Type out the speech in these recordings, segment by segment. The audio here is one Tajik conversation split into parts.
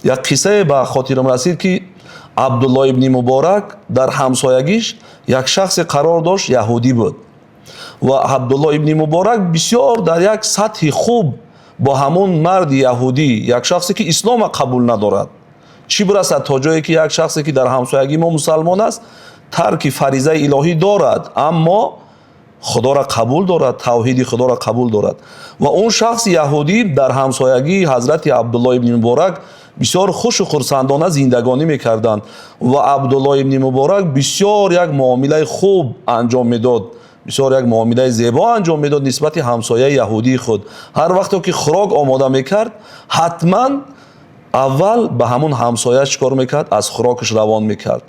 Як қиссае ба хотирам расид, ки Абдулло ибни Муборак дар ҳамсоягиш як шахсе қарор дошт, яҳудӣ буд. Ва Абдулло ибни Муборак бисёр дар як сатҳи хуб бо ҳамон марди яҳудӣ, як шахсе ки ислома қабул надорад, чӣ бирасад то ҷое ки як шахсе ки дар ҳамсоягии мо мусалмон аст, тарки фаризаи илоҳӣ дорад, аммо Худоро қабул дорад, тавҳиди Худоро қабул дорад. Ва он шахси яҳудӣ дар ҳамсоягии ҳазрати Абдулло ибни Муборак бисёр хушу хурсандона зиндагонӣ мекарданд. Ва Абдулло ибни Муборак бисёр як муомилаи хуб анҷом медод, бисёр як муомилаи зебо анҷом медод нисбати ҳамсояи яҳудии худ. Ҳар вақте ки хӯрок омода мекард, ҳатман аввал ба ҳамон ҳамсоя чӣ кор мекард? Аз хӯрокаш равон мекард.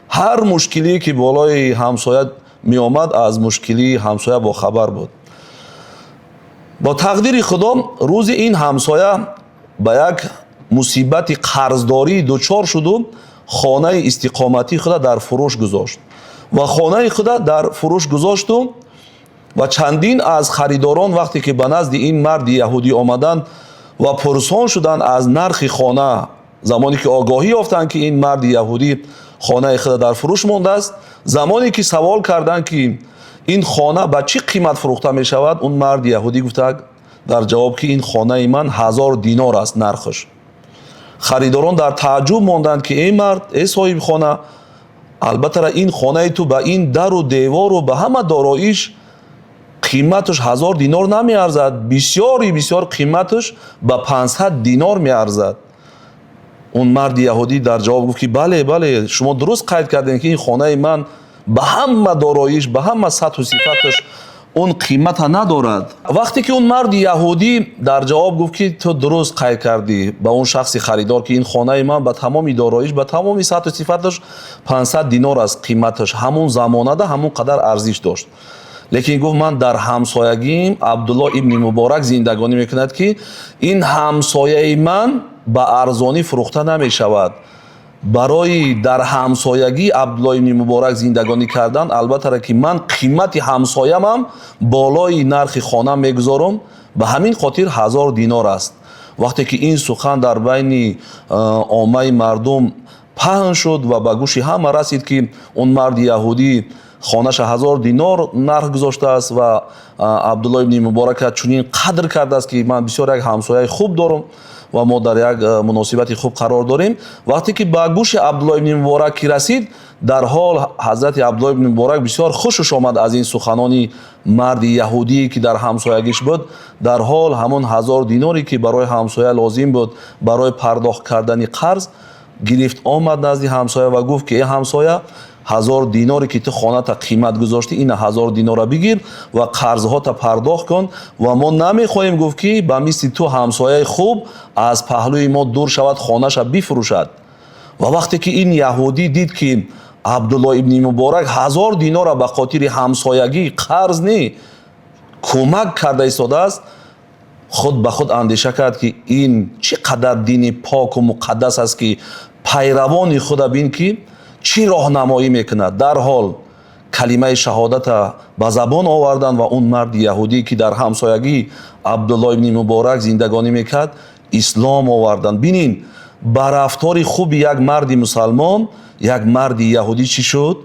Ҳар мушкилие ки болои ҳамсоя меомад, аз мушкилии ҳамсоя бохабар буд. Бо тақдири Худо рӯзи ин ҳамсоя ба як мусибати қарздорӣ дучор шуду хонаи истиқоматии худа дар фурӯш гузошт ва хонаи худа дар фурӯш гузошту ва чандин аз харидорон вақте ки ба назди ин марди яҳудӣ омаданд ва пурсон шуданд аз нархи хона, замоне ки огоҳӣ ёфтанд, ки ин марди яҳудӣ хонаи худа дар фурӯш мондааст, замоне ки савол карданд, ки ин хона ба чӣ қимат фурӯхта мешавад, он марди яҳудӣ гуфта дар ҷавоб, ки ин хонаи ман 1000 динор аст нархаш. Харидорон дар тааҷҷуб монданд, ки эй мард, эй соҳибхона, албатта ин хонаи ту ба ин дару девору ба ҳама дороиш қиматаш 1000 динор намеарзад, бисёри бисёр қиматаш ба 500 динор меарзад. Он марди яҳудӣ дар ҷавоб гуфт, ки бале, бале, шумо дуруст қайд кардем, ки ин хонаи ман ба ҳама дороиш, ба ҳама сатҳу сифаташ он қимата надорад. Вақте ки он марди яҳудӣ дар ҷавоб гуфт, ки ту дуруст қайд кардӣ ба он шахси харидор, ки ин хонаи ман ба тамоми дороиш, ба тамоми сатҳу сифаташ 500 динор аст қиматаш, ҳамон замонада ҳамон қадар арзиш дошт, лекин гуфт, ман дар ҳамсоягиим Абдулло ибни Муборак зиндагонӣ мекунад, ки ин ҳамсояи ман ба арзонӣ фурӯхта намешавад. Барои дар ҳамсоягии Абдулло ибни Муборак зиндагонӣ кардан, албатта ки ман қимати ҳамсоямам болои нархи хона мегузорам, ба ҳамин хотир 1000 динор аст. Вақте ки ин сухан дар байни оммаи мардум паҳн шуд ва ба гӯши ҳама расид, ки он марди яҳудӣ хонаша 1000 динор нарх гузоштааст ва Абдулло ибни Муборака чунин қадр кардааст, ки ман бисёр як ҳамсояи хуб дорам ва мо дар як муносибати хуб қарор дорем, вақте ки ба гӯши Абдулло ибни Муборак ки расид, дар ҳол ҳазрати Абдулло ибни Муборак бисёр хушаш омад аз ин суханони марди яҳудие, ки дар ҳамсоягиш буд. Дар ҳол ҳамон 1000 диноре, ки барои ҳамсоя лозим буд барои пардохт кардани қарз, гирифт, омад назди ҳамсоя ва гуфт, ки эй ҳамсоя, 1000 диноре, ки ту хоната қимат гузоштӣ, ина 1000 динора бигир ва қарзҳота пардохт кун. Ва мо намехоҳем, гуфт, ки ба мисли ту ҳамсояи хуб аз паҳлӯи мо дур шавад, хонаша бифурӯшад. Ва вақте ки ин яҳудӣ дид, ки Абдулло ибни Муборак 1000 динора ба хотири ҳамсоягӣ, қарз не, кӯмак карда истодааст, худ ба худ андеша кард, ки ин чӣ қадар дини поку муқаддас аст, ки пайравони худа бин, ки чӣ роҳнамоӣ мекунад. Дарҳол калимаи шаҳодата ба забон оварданд ва он марди яҳудӣ, ки дар ҳамсоягии Абдулло ибни Муборак зиндагонӣ мекард, ислом оварданд. Бинин, ба рафтори хуби як марди мусалмон як марди яҳудӣ чӣ шуд?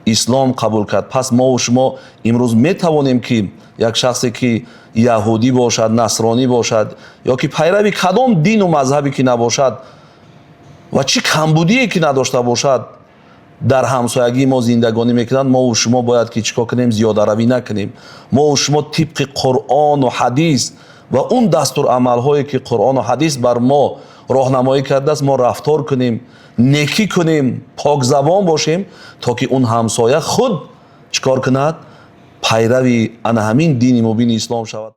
Ислом қабул кард. Пас мову шумо имрӯз метавонем, ки як шахсе, ки яҳудӣ бошад, насронӣ бошад ё ки пайрави кадом дину мазҳабе ки набошад ва чӣ камбудие ки надошта бошад, дар ҳамсоягии мо зиндагонӣ мекунанд, мову шумо бояд ки чӣ кор кунем? Зиёдаравӣ накунем. Мову шумо тибқи Қуръону ҳадис ва он дастурамалҳое, ки Қуръону ҳадис бар мо роҳнамоӣ кардааст, мо рафтор кунем, некӣ кунем, покзабон бошем, то ки он ҳамсоя худ чӣ кор кунад? Пайрави ана ҳамин дини мубини ислом шавад.